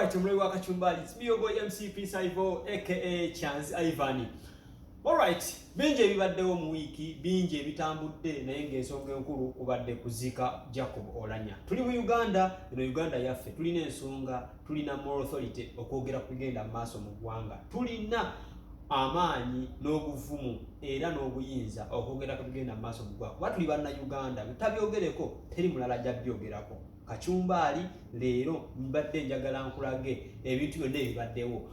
Alright, omulabi wa Kachumbali, it's me your boy MC Prince Ivo aka Chance Ivan. Alright, bingi ebibaddewo mu wiiki, bingi ebitambudde naye ng'ensonga enkulu kubadde kuziika Jacob Olanya. Tuli mu Uganda, eno Uganda yaffe, tulina ensonga, tulina moral authority okwogera ku bigenda mu maaso mu ggwanga. Tulina amaanyi n'obuvumu era n'obuyinza okwogera ku bigenda mu maaso mu ggwanga kuba tuli Bannayuganda, tutabyogereko teri mulala ajja byogerako. Kachumbaali leero mbadde njagala nkulage ebintu byonna ebibaddewo.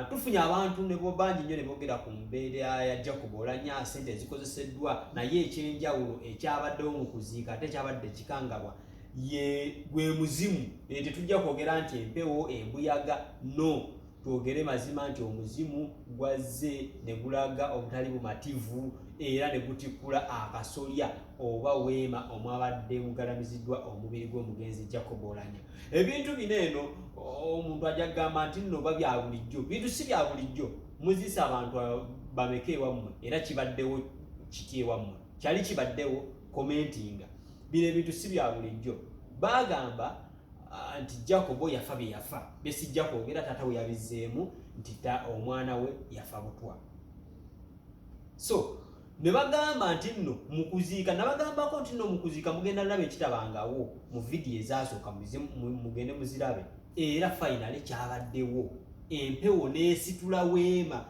Tufunye abantu ne bangi nnyo ne boogera ku mbeera ya Jacob Olanya, ssente ezikozeseddwa, naye ekyenjawulo ekyabaddewo mu kuziika ate ekyabadde kikangabwa ye gwe muzimu. Tetujja kwogera nti empewo embuyaga, no twogere mazima nti omuzimu gwazze ne gulaga obutali bumativu era ne gutikkula akasolya oba weema omwabadde mugalamiziddwa omubiri gw'omugenzi Jacob Olanya. Ebintu bino eno omuntu ajja kugamba nti nno oba bya bulijjo, bintu si bya bulijjo. Muziisa abantu bameka ewammwe era kibaddewo kiti ewammwe? Kyali kibaddewo? Commentinga. Bino ebintu si bya bulijjo. Baagamba nti Jacobo yafa bye yafa besijja kwogera, taata we yabizzeemu nti omwana we yafa butwa. So ne bagamba nti nno mu kuziika, nabagambako nti nno mu kuziika mugenda laba ekitabangawo mu vidiyo ezasooka, mugende muzirabe. Era finally kyabaddewo, empewo n'esitula weema.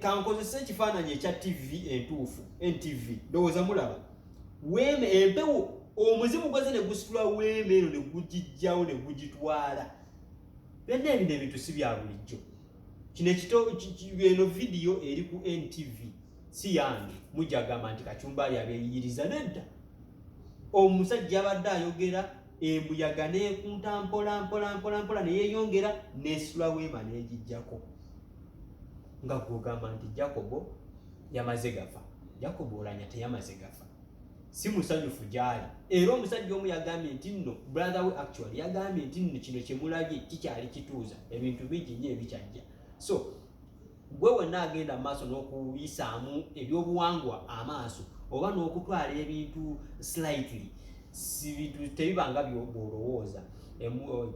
Kankozese ekifaananyi ekya TV entuufu, NTV, ndowooza mulaba weema, empewo, omuzimu gwaze ne gusitula weema eno ne gugijjawo ne gugitwala. Byonna ebino ebintu si bya bulijjo. Kino ekito eno vidiyo eri ku NTV, si yange. Mujja gamba nti Kachumbaali abeeyiyiriza. Nedda, omusajja abadde ayogera, embuyaga neekunta mpola mpola mpola mpola neyeyongera nesitula weema n'egijjako, nga gwogamba nti Jacobo yamaze gafa. Jacobo Olanya teyamaze gafa, si musanyufu gyali. Era omusajja omu yagambye nti nno brother we actually yagambye nti nno kino kyemulabye kikyali kituuza, ebintu bingi nnyo ebikyajja. So gwe wenna agenda mu maaso n'okuyisaamu ebyobuwangwa amaaso oba n'okutwala ebintu slightly, si bintu tebibanga bw'olowooza.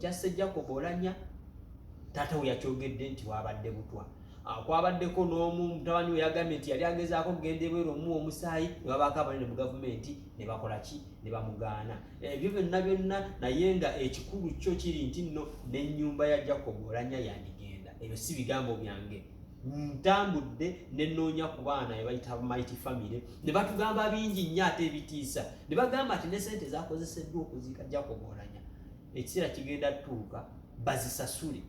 Kyasse Jacob Olanya, taata we yakyogedde nti wabadde butwa. Kwabaddeko n'omu mutabani we yagambye nti yali agezaako okugenda ebweru omuwa omusaayi, ne babaako abanene mu gavumenti ne bakola ki, ne bamugaana. Ebyo byonna byonna, naye nga ekikulu kyo kiri nti nno n'ennyumba ya Jacob Olanya yandigenda. Ebyo si bigambo byange, ntambudde nenoonya ku baana ebayita Mighty Family ne batugamba bingi nnyo ate ebitiisa, ne bagamba nti ne sente zakozeseddwa okuziika Jacob Olanya ekiseera kigenda tuuka bazisasule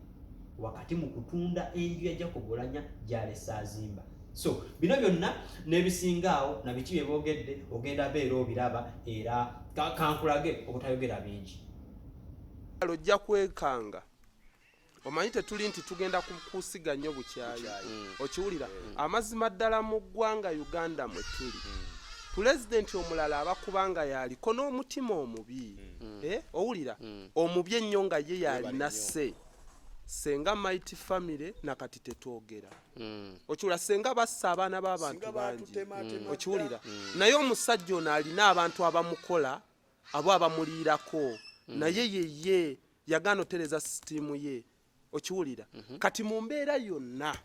wakati mu kutunda enju ya Jacob Olanya gyalese azimba. So bino byonna n'ebisinga awo na biki bye boogedde ogenda beera obiraba. Era kankulage obutayogera bingi. Ojja kwekanga omanyi tetuli nti tugenda kusiga nnyo bukyayi. Okiwulira amazima ddala mu ggwanga Uganda mwe tuli, pulezidenti omulala abakubanga yaliko n'omutima omubi, owulira omubi ennyo nga ye yalina se senga Mighty Family nakati tetwogera. Okiwulira, senga bassa abaana b'abantu bangi, okiwulira, naye omusajja ono alina abantu abamukola, abo abamuliirako, naye yeye yagaana otereza sisitiimu ye. Okiwulira, kati mu mbeera yonna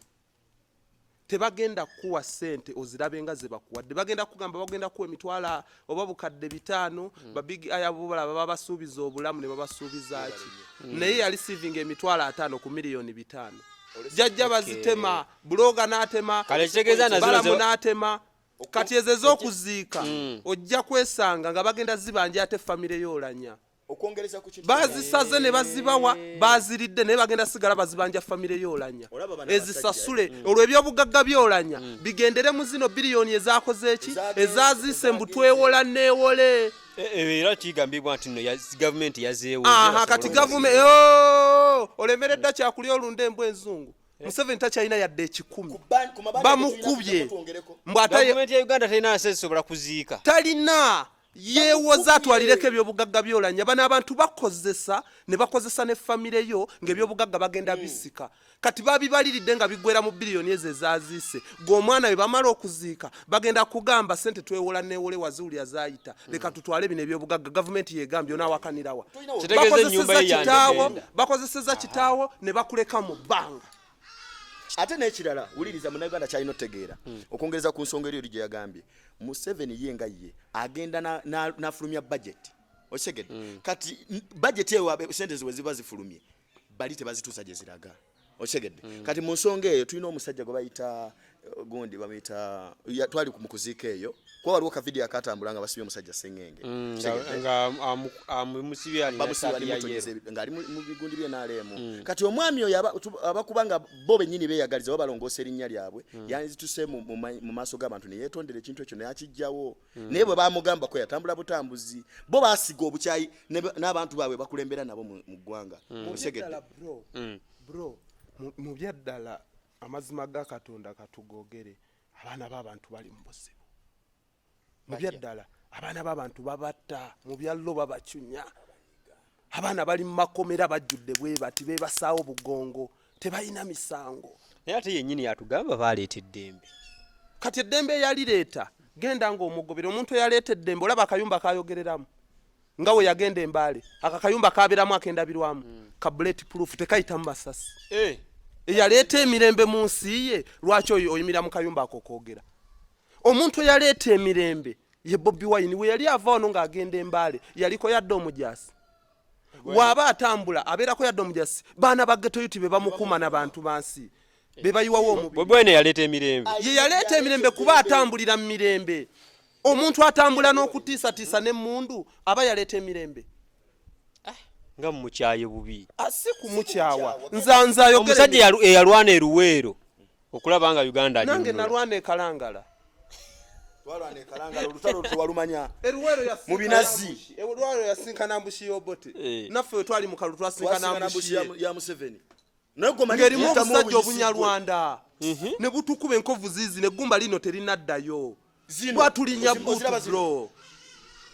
tebagenda kukuwa ssente ozirabe nga ze bakuwadde. Bagenda kugamba bagenda kuwa emitwalo oba 5,000. Ba Big Eye bo balaba babasuubiza obulamu ne babasuubiza ki, naye yali receiving 50,000 ku miliyoni 5. Jajja bazitema, buloga n'atema, Kale kitegeeza na zino balamu n'atema. Kati ezo ez'okuziika ojja kwesanga nga bagenda zibanja ate famire y'Olanya. Okwongereza ku kintu Bazisaze ne bazibawa, baziridde, naye bagenda sigala bazibanja famire y'Olanya. Olaba bano ezisasule olwo ebyobugagga by'Olanya bigendere mu zino biliyoni ezakoze eki, ezaziise mbu twewola neewole. Era kigambibwa nti nno gavumenti yazeewo. Aha, kati gavumenti olemereddwa kyakulya olunda embwa enzungu. Museveni takyalina yadde 100. Ku mabanja Bamukubye. twongereko. Mbw ate Gavumenti ya Uganda terina nsi ezisobola kuziika. Talina. Yeewoza atwalireko ebyobugagga byolanya. Bano abantu bakozesa ne bakozesa ne famire yo ng'ebyobugagga bagenda bisika. Kati babibaliridde nga biggwera mu biliyoni ezo ezaziise. Gwe omwana bwe bamala okuziika bagenda kugamba sente twewola neewole, waziwulira zaayita, leka tutwale bino ebyobugagga. Gavumenti yegambye onaawakanirawa? Kitegeeza ennyumba ye kitaawo yandegenda. Bakozeseza kitaawo ne bakuleka mu bbanga. Ate n'ekirala, wuliriza, Munnayuganda kyalina otegeera, okwongereza ku nsonga eri eri gye yagambye, Museveni ye nga ye agenda n'afulumya budget, okitegedde? Kati budget eyo sente ziwe ziba zifulumye, bali tebazituusa gye ziraga, okitegedde? Kati mu nsonga eyo tulina omusajja gwe bayita gundi bamuyita twali mu kuziika eyo, kuba waliwo ka video akatambula nga basibye omusajja Sengenge. Okitegedde? Nga amusibye alina Bamusiba saati ya ali yellow. Ng'ali mu bigundi by'NRM. Kati omwami oyo abakuba nga bo bennyini beeyagaliza oba balongoosa erinnya lyabwe, yanzituse mu maaso g'abantu ne yeetondera ekintu ekyo n'akijjawo. Naye bwe bamugambako yatambula butambuzi. Bo baasiga obukyayi n'abantu baabwe bakulembera nabo mu ggwanga. Otegedde? Byaddala bro, bro, mu byaddala, amazima ga Katonda katugogere, abaana b'abantu bali mu buzibu. Mu byaddala abaana b'abantu babatta, mu byallo babacunya, abaana bali mu makomera bajjudde bwe bati, beebasaawo bugongo, tebalina misango. Naye ate yennyini yatugamba baleeta eddembe. Kati eddembe eyalireeta, genda ng'omugobera omuntu eyaleeta eddembe. Olaba akayumba kayogereramu nga we yagenda embaale, aka kayumba kabeeramu akendabirwamu ka bullet proof, tekayitamu masasi. Eyaleeta emirembe mu nsi ye, lwaki oyo oyimira mu kayumba ako kwogera? Omuntu eyaleeta emirembe ye Bobi Wine. We yali ava wano ng'agenda embaale, yaliko yadde omujasi? Waaba atambula abeerako yadde omujasi? Baana ba ghetto youth be bamukuuma n'abantu bansi be bayiwawo omubiri. Bobi Wine yaleeta emirembe. Ye yaleeta emirembe kuba atambulira mu mirembe. Omuntu atambula n'okutiisatiisa n'emmundu aba yaleeta emirembe? Nga mumukyaye bubi. Ah, si kumukyawa, nze nze ayogera. Omusajja eyalwana eruweero okulaba nga Uganda Nange aginunula. nalwana ekalangala. Twalwana ekalangala, olutalo tewalumanya. Eruweero Mu binazi. Eruweero yasinkana mbushi y'Obote. Naffe we twali mu kalulu twasinkana Twasinkana mbushi mbushi ye. ya Museveni. Naye gwe omanyi Ng'erimu kuyitamu obusajja obuyisi. Obunyarwanda ne butukuba enkovu ziizi neggumba lino terinaddayo. Zino. Twatulinya Oziraba buutu zino? bro,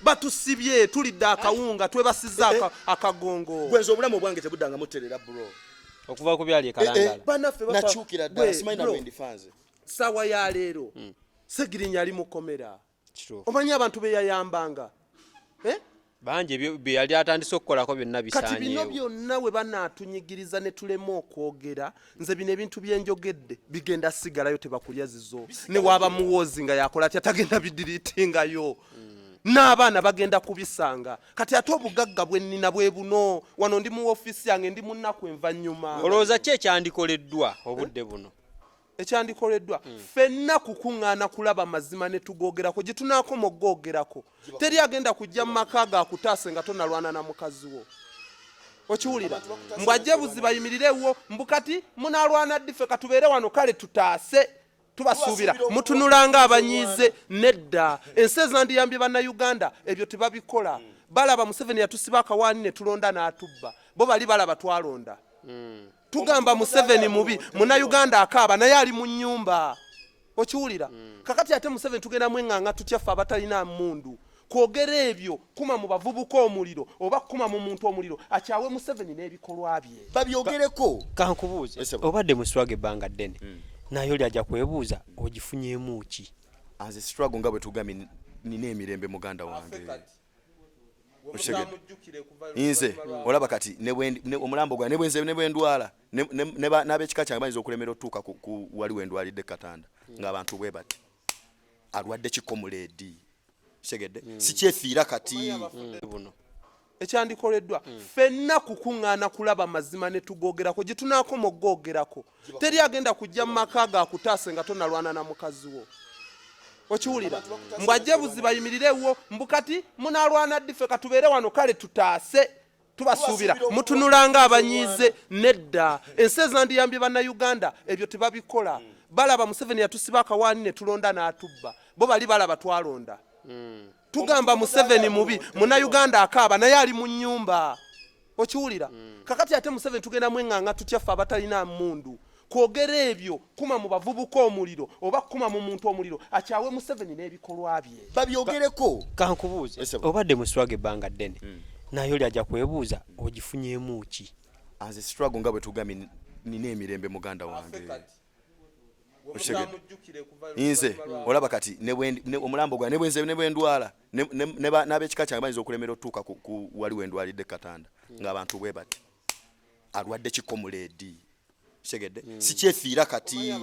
batusibye, tulidde akawunga, twebasizza akagongo. Gwe nze obulamu obwange tebuddangamu terera, bro. Okuva ku byali ekalangala. Bannaffe Nakyukira ddala. Gwe, Simanyi bro, nalwendifanze. Saawa ya leero Segirinya ali mukomera. Kituufu. Omanyi abantu be yayambanga, Eh? Bangi bye yali atandise okukolako byonna Kati bino bisaanyeewo. byonna we banaatunyigiriza ne tulema okwogera, nze bino ebintu byenjogedde bigenda sigalayo, tebakulya zizo. Ne waaba muwoozi nga yakola atya, tagenda bidiriitingayo, n'abaana bagenda kubisanga. Kati ate obugagga bwe nnina bwe buno wano, ndi mu ofiisi yange, ndi mu nnaku envannyuma. Olowooza ki ekyandikoleddwa obudde buno? Ekyandikoleddwa, ffenna kukuŋŋaana kulaba mazima ne tugogerako gye tunaakoma okugoogerako. Teri agenda kujja mu maka gakutaase nga tonalwana na mukazi wo. Okiwulira? Mbwajje buziba ayimirirewo mbu kati munalwana ddi? Ffe katubeere wano, kale tutaase, tubasuubira mutunula nga abanyiize. Nedda, ensi ezandiyambye Bannayuganda ebyo tebabikola. Balaba Museveni yatusiba akawaani ne tulonda n'atubba. Bo bali balaba twalonda, tugamba Museveni mubi, Munnayuganda akaaba naye ali mu nnyumba. Okiwulira? Kakati ate Museveni tugenda mweŋŋaŋa tutya ffe abatalina mundu? Kwogera ebyo kuma mu bavubuka omuliro oba kuma mu muntu omuliro akyawe Museveni n'ebikolwa bye. Babyogereko. Kankubuuze. Esebo. Obadde mu struggle ebbanga ddene, naye oli ajja kwebuuza ogifunyeemu ki? Nze struggle nga bwe tugambye, nina emirembe, muganda wange. Okitegedde? Nze olaba kati omulambo gwange, ne bwe ndwala, n'ab'ekika kyange bayinza okulemera otutuuka ku wali we ndwalidde katanda ng'abantu bwe bati alwadde kikomuleedi. Kitegedde? Sikyefiira kati. Buno. Ekyandikoleddwa, ffenna kukuŋŋaana kulaba mazima ne tugogerako gye tunaakoma okugoogerako. Teri agenda kujja mu maka gakutaase nga tonalwana na mukazi wo. Okiwulira? Mbwajje buziba ayimirirewo mbu kati munalwana ddi? Ffe katubeere wano, kale tutaase, tubasuubira mutunula nga abanyiize. Nedda, ensi ezandiyambye Bannayuganda ebyo tebabikola. Balaba Museveni yatusiba akawaani ne tulonda n'atubba. Bo bali balaba twalonda, tugamba Museveni mubi, Munnayuganda akaaba naye ali mu nnyumba. Okiwulira? Kakati ate Museveni tugenda mweŋŋaŋa tutya ffe abatalina mundu? Kwogera ebyo kuma mu bavubuka omuliro oba kuma mu muntu omuliro akyawe Museveni n'ebikolwa bye. Babyogereko. Kankubuuze, Esebo. Obadde mu struggle ebbanga ddene, naye oli ajja kwebuuza ogifunyeemu ki? Anze struggle, nga bwe tugambye, nina emirembe, muganda wange. Okitegedde? Nze olaba kati omulambo gwange, ne bwendwala n'ab'ekika kyange bayinza okulemera otutuuka ku wali wendwalidde katanda, ng'abantu bwe bati alwadde kikomuleedi. Kitegedde? Sikyefiira kati.